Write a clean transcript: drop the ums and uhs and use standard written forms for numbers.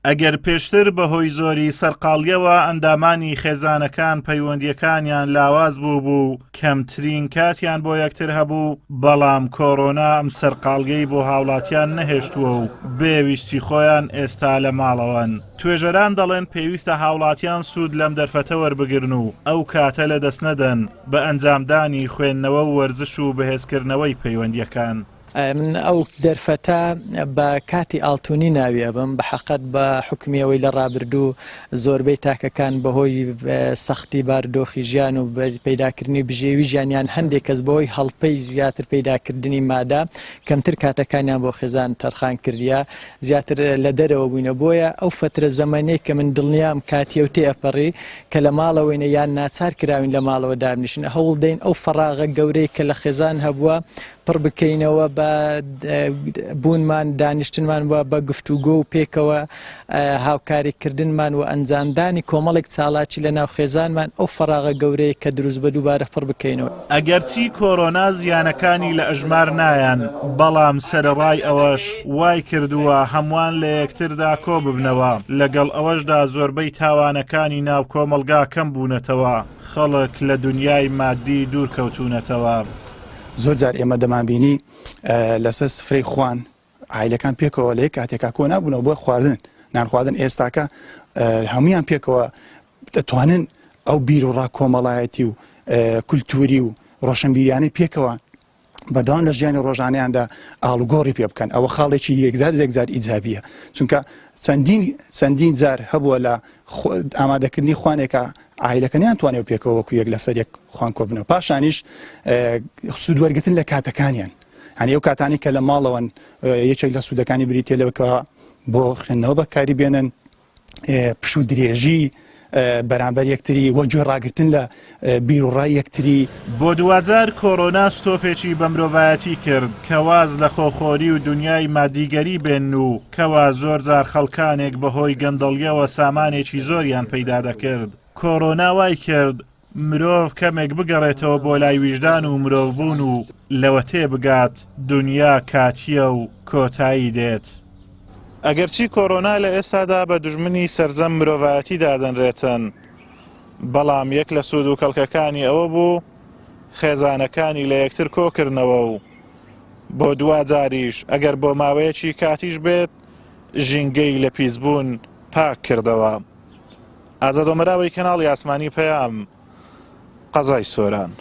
ئەگەر پێشتر بەهۆی زۆری سەرقاڵییەوە ئەندامانی خێزانەکان پەیوەندییەکانیان لاواز بووبوو و کەمترین کاتیان بۆ یەکتر هەبوو، بەڵام کۆرۆنا ئەم سەرقاڵییەی بۆ هاوڵاتیان نەهێشتووە و بێ ویستی خۆیان ئێستا لە ماڵەوەن. توێژەران دەڵێن پێویستە هاوڵاتیان سوود لەم دەرفەتە وەربگرن و ئەو کاتە لەدەستنەدەن بە ئەنجامدانی خوێندنەوە و وەرزش و بەهێزکردنەوەی پەیوەندییەکان. من ئەو دەرفەتە بە کاتی ئاڵتونی ناوی ئەبەم، بە حەقەت بە حوکمی ئەوەی لە ڕابردوو زۆربەی تاکەکان بەهۆی سەختی بارودۆخی ژیان و پەیداکردنی بژێوی ژیان یان هەندێک کەس بەهۆی هەڵپەی زیاتر پەیداکردنی مادە کەمتر کاتەکانیان بۆ خێزان تەرخان کردیە زیاتر لە دەرەوە بووینە بۆیە ئەو فەترە زەمەنەی کە من دڵنیام کاتیە و تێئەپەڕی کە لە ماڵەوەینە یان ناچار کراوین لە ماڵەوە دابنیشین هەوڵ دەین ئەو فەراغە گەورەی کە لە خێزان هەبووە پڕ بکەینەوە بە بوونمان، دانیشتنمان و بە گفتوگۆ و پێکەوە هاوکاری کردنمان و ئەنجامدانی کۆمەڵێک چالاکی لە ناو خێزانمان ئەو فەراغە گەورەیە کە دروست بە دووبارە پڕ بکەینەوە. ئەگەرچی کۆرۆنا زیانەکانی لە ئەژمار نایەن، بەڵام سەرەڕای ئەوەش وای کردووە هەمووان لە یەکتردا کۆببنەوە، لەگەڵ ئەوەشدا زۆربەی تاوانەکانی ناو کۆمەڵگا کەم بوونەتەوە، خەڵک لە دونیای مادی دوور کەوتوونەتەوە. زۆر جار ئێمە دەمانبینی لەسەر سفرەی خوان عایلەکان پێکەوە لە یەک کاتێکا کۆ نابوونەوە بۆ خواردن نان خواردن ئێستاکە هەمویان پێکەوە دەتوانن ئەو بیر و ڕا کۆمەڵایەتی و کولتوری و ڕۆشنبیریانەی پێکەوە بەردەوام لە ژیانی ڕۆژانەیاندا ئاڵوگۆڕی پێ بکەن ئەوە خاڵێکی یەکجار یەکجار ئیجابیە چونکە چەندین چەندین جار هەبووە لە ئامادەکردنی خوانێکە عایلەکە نەیانتوانیوە پێکەوە وەکو یەک لەسەر یەک خوان کۆبنەوە پاشانیش سوود وەرگتن لە کاتەکانیان هەنی ئەو کاتانی کە لە ماڵەوەن یەکێک لە سوودەکانی بریتە لەوە بۆ خوێندنەوە بەکاری بێنن پشوو درێژی بەرامبەر یەکتری وە گوێ ڕاگرتن لە بیروڕای یەکتری. بۆ دواجار کۆرۆنا ستۆپێکی بە مرۆڤایەتی کرد کە واز لە خۆخۆری و دونیای مادیگەری بێنن و کەوا زۆر جار خەڵکانێک بەهۆی گەندەڵیەوە سامانێکی زۆریان پەیدا دەکرد. کۆرۆنا وای کرد مرۆڤ کەمێک بگەڕێتەوە بۆ لای ویژدان و مرۆڤبوون و لەوە تێبگات دونیا کاتییە و کۆتایی دێت. ئەگەرچی کۆرۆنا لە ئێستادا بە دوژمنی سەرجەم مرۆڤایەتی دادەنرێتن، بەڵام یەک لە سوود و کەڵکەکانی ئەوە بوو خێزانەکانی لە یەکتر کۆکردنەوە و بۆ دواجاریش ئەگەر بۆ ماوەیەکی کاتیش بێت ژینگەی لە پیسبوون پاک کردەوە. ئازاد ئۆمەراوی کەناڵی ئاسمانی پەیام، قەزای سۆران.